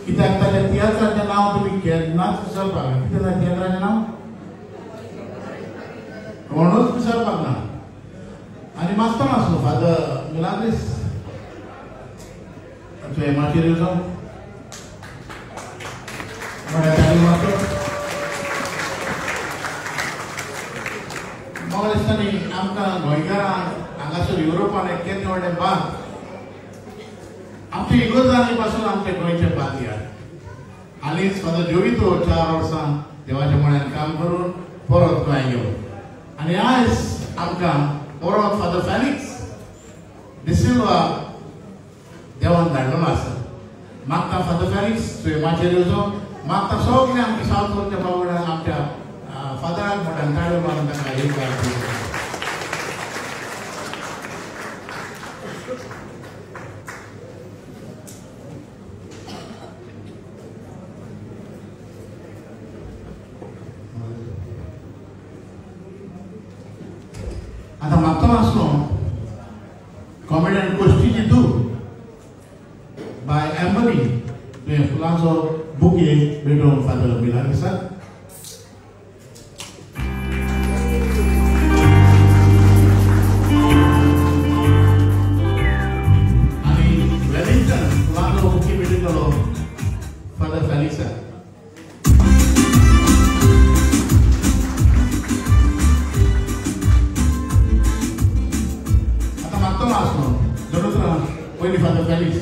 कित्याक ताच्या तियात्राचें नांव तुमी केन्नाच विसरपाक ना. कितें ताच्या तियात्राचें नांव कोणूच विसरपाक ना. आनी मागतो नासलो फादर मिलाग्रीस तुवें माचयेर येवचो म्हळ्यार ताणी मागतो. म्हाका दिसता न्ही आमकां गोंयकारांक हांगासर युरोपान एक केन्ना व्हडलें बांद आमच्या इगोर्जांनी पासून आमच्या गोंयचे बांद. हालींच फादर जोवितो 4 वर्सां देवाच्या मळ्यान काम करून परत गोंय गेलो आनी आयज आमकां परत फादर फेलिक्स डिसिल्वा देवान धाडलेलो आसा. मागता फादर फेलिक्स तुवें माचयेर येवचो. मागता सगळे आमच्या सावथ गोंयच्या बावड्यांक आमच्या फादराक मोठ्यान ताळयो मारून तांकां एक. आतां मागतो आसलो कॉमेडियन कोश्टीची धूव बाय एम्बली तुवें फुलांचो बुके भेटोवन फादर मिलाग्रीसाक. आनी वेलिंग्टन फुलांचो बुके भेटयतलो फादर फेलिक्साक. पयलीं फादर फेलिक्स.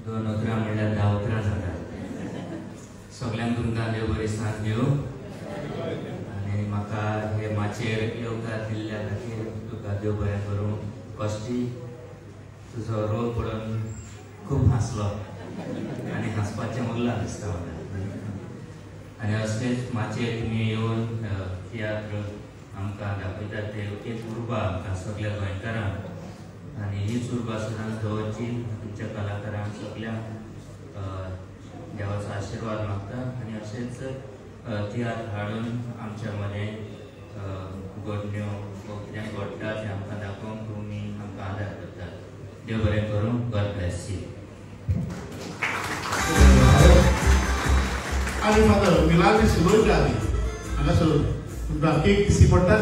2 उतरां म्हणल्यार 10 उतरां जाता. सगल्यांक तुमकां देव बरी साथ दिवं आनी म्हाका हे माचयेर येवकार दिल्ल्या खातीर तुका देव बरें करूं. कश्टी तुजो रोल पळोवन खूब हांसलो आनी हांसपाचें उरलां दिसता म्हाका. आनी असलेच माचयेर तुमी येवन तियात्र आमकां दाखयतात ते एक उर्बा आमकां सगल्या गोंयकारांक आनी हीच उर्बा सदांच दवरची. तुमच्या कलाकारांक सगल्यांक देवाचो आशिर्वाद मागता आनी अशेंच तियात्र हाडून आमच्या मदें घडण्यो वा कितें घडटा तें आमकां दाखोवंक तुमी आमकां आदार करतात. देव बरें करूं. God bless you. आनी फादर मिलाग्रीस उलोवच्या आदी हांगासर तुमकां केक दिसची पडटा.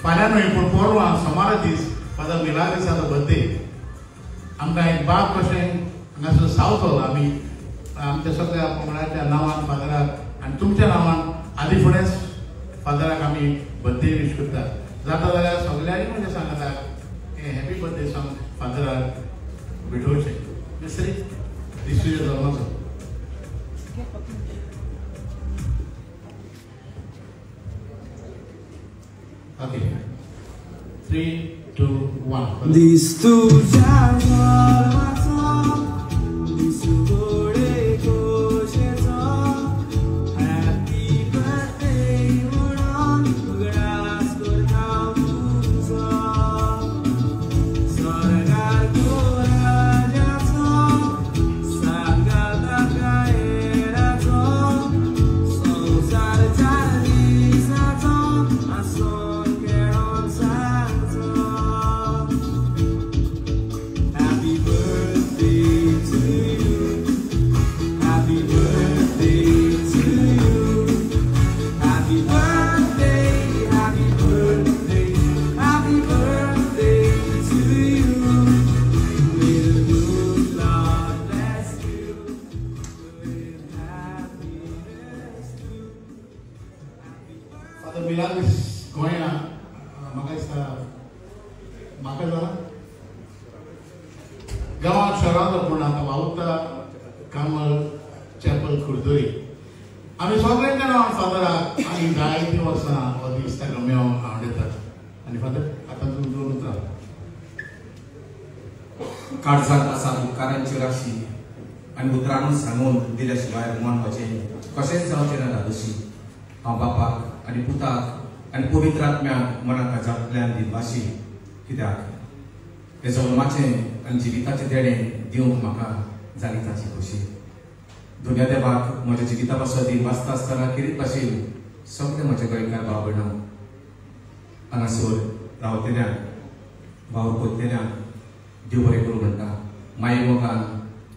फाल्यां न्हय पूण परवां सोमारा दीस फादर मिलाग्रीसाचो बर्थडे. आमकां एक बाब कशें हांगासर सावथ हॉल आमी आमच्या सगळ्या पंगडाच्या नांवान फादराक आनी तुमच्या नांवान आदी फुडेंच फादराक आमी बर्थडे वीश करता. जाता जाल्यार सगल्यांनी म्हणजे सांगता हें हॅपी बर्थडे सांग फादराक भेटोवचें. दुसरी दिसुच्या जल्माचो. ओके 3, 2, 1. दीस तुज्या जल्माचो दीस गोडे खोशेचो हॅपी बर्थडे म्हणून उगडास करता तुजो स्वर्गार राजाचो सांगाता कायराचो संवसार चार दिसाचो आसून खेळोन सांगचो. Happy birthday to you. Happy birthday to you. Happy birthday, happy birthday, happy birthday to you. May the good Lord bless you with happiness too. Happy birthday. Father Milagris गोंया म्हाका दिसता म्हाका जाला गांवांत शहरांत पूण आतां वावुरता कामल चॅपल कुर्दोरी. आमी सगळ्यांच्या नांवान फादराक आनी जायतीं वर्सां हो दीस ताका मेळोवंक आवडटात. आनी फादर आतां तुमी 2 उतरां. काळजांत आसा उपकारांची राशी आनी उतरांनूच सांगून दिल्या शिवाय मन म्हजें कशेंच जावचें ना धादोशी. हांव बापाक आनी पुताक आनी पवित्र आत्म्याक मनाक काळजांतल्यान दिनवाशी कित्याक हे जल्माचें आनी जिविताचें देणें दिवंक म्हाका जाली ताची खोशी. दुनिया देवाक म्हज्या जिविता पासत दिनवासता आसतना खेरीत भाशेन सगळे म्हजे गोंयकार भाव भयणां हांगासर रावतल्यांक वावर करतल्यांक देव बरें करूं म्हणटा. माये मोगान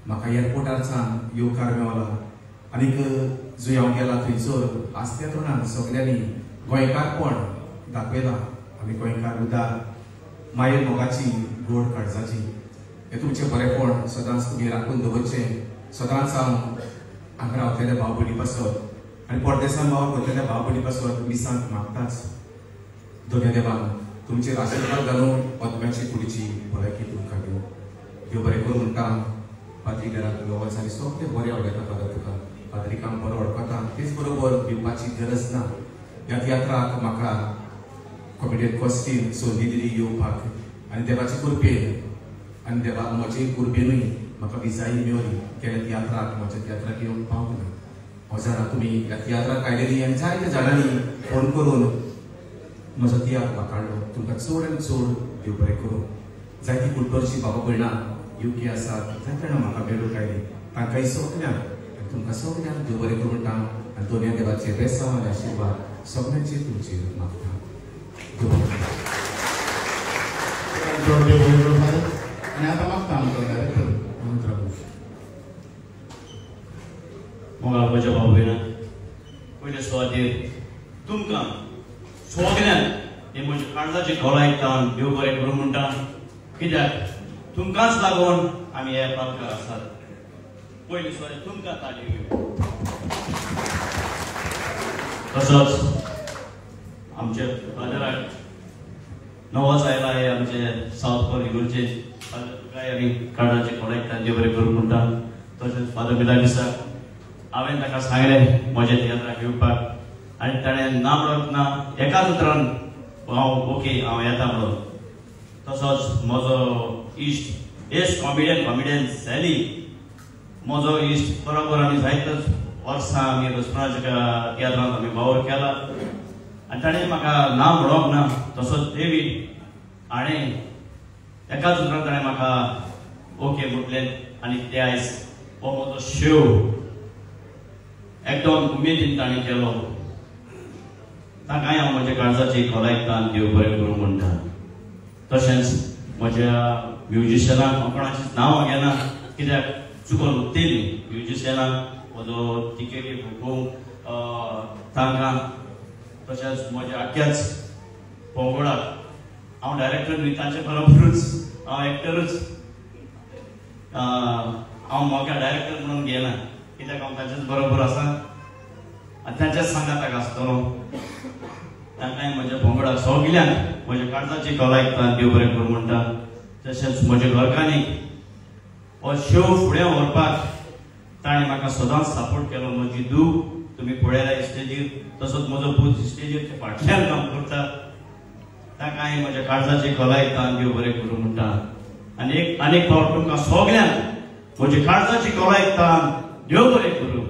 म्हाका एअरपोर्टारसान येवकार मेवला आनीक जंय हांव गेला थंयसर आसत्या तोंडान सगल्यांनी गोंयकारपण दाखयलां आनी गोंयकार उदार माये मोगाची गोड काळजाची हें तुमचें बरेंपण सदांच तुमी राखून दवरचें. सदांच हांव हांगा रावतल्या भाव भयणी पासत आनी परदेसान वावर करतल्या भाव भयणी पासत मिसांक मागताच. दोन्या देवान तुमचेर आशिर्वाद घालून आत्म्याची कुडीची भलायकी तुमकां दिवं. देव बरें करूं म्हणटा. पाद्री घराक लोवस आनी सगळें बरें उलयता फादर तुका पाद्रिकांक बरो वळखता तेच बरोबर दिवपाची गरज ना. ह्या तियात्राक म्हाका कॉमेडियन कॉस्टीन संदी दिली येवपाक आनी देवाचे कृपेन आनी देवा म्हजे कृपेनूय म्हाका विजाय मेवली केल्या तियात्राक म्हज्या तियात्राक येवंक पावूंक ना. हांव जाणा तुमी ह्या तियात्राक आयलेली आनी जायत्या जाणांनी फोन करून म्हजो तियात्र वाखाणलो. तुमकां चड आनी चड देव बरें करूं. जायती कुडटरची बाबा भयणां युके आसात जायते जाणां म्हाका मेळूंक आयली तांकांय सगल्यांक आनी तुमकां सगल्यांक देव बरें करूं म्हणटा आनी दोनूय देवाचे बेसांव आनी आशिर्वाद सगल्यांचेर तुमचेर मागता. देव बरें करूं. आनी आतां मागता आमकां डायरेक्टर मंत्राबू. मोगाळ म्हज्या भाव भयणां पयले सुवातेर तुमकां सगल्यांक हे म्हज्या काळजाचे खोलायतान देव बरें करूं म्हणटा. कित्याक तुमकांच लागून आमी हे पालकार आसात. पयले सुवातेर तुमकां ताळी. तसोच आमच्या फादराक नवोच आयला हे आमचे सावथ कोर इगर्जे फादर तुकाय आमी काळजाचे खोलायतान देव बरें करूं म्हणटा. तशेंच फादर मिलाग्रिसाक हांवें ताका सांगलें म्हज्या तियात्राक येवपाक आनी ताणें ना म्हणप ना एकाच उतरान हांव ओके हांव येता म्हणून. तसोच म्हजो इश्ट एस कॉमेडियन सॅली म्हजो इश्ट बरोबर आमी जायतेच वर्सां आमी रसपणाच्या तियात्रांत आमी वावर केला आनी ताणें म्हाका ना म्हणप ना. तसोच डेवीड हाणें एकाच उतरान ताणें म्हाका ओके म्हटलें आनी ते आयज हो म्हजो शेव एकदम उमेदीन ताणें केलो. ताकाय हांव म्हज्या काळजाची खोलायतान देव बरें करूं म्हणटा. तशेंच म्हज्या म्युजिशनाक हांव कोणाचें नांव घेना कित्याक चुकोन उत्तेली म्युजिशनाक म्हजो तिकेटी भोगूंक तांकां तशेंच म्हज्या आख्याच पंगडाक हांव डायरेक्टर न्हय तांचे बरोबरूच हांव एक्टरूच हांव म्हाका डायरेक्टर म्हणून घेना कित्याक हांव तांचेच बरोबर आसा आनी तांच्याच सांगाताक आसतलो. तांकांय म्हज्या पंगडाक सगल्यांक म्हज्या काळजाची खोलायतान देव बरें करूं म्हणटा. तशेंच म्हज्या घरकान्नीक हो शेव फुडें व्हरपाक ताणें म्हाका सदांच सपोर्ट केलो. म्हजी धूव तुमी पळयला स्टेजीर तसोच म्हजो पूत स्टेजीर फाटल्यान काम करता. ताकाय म्हज्या काळजाची खोलायतान देव बरें करूं म्हणटा. आनी एक आनीक फावट तुमकां सगल्यांक म्हज्या काळजाची खोलायतान देव बरें करूं.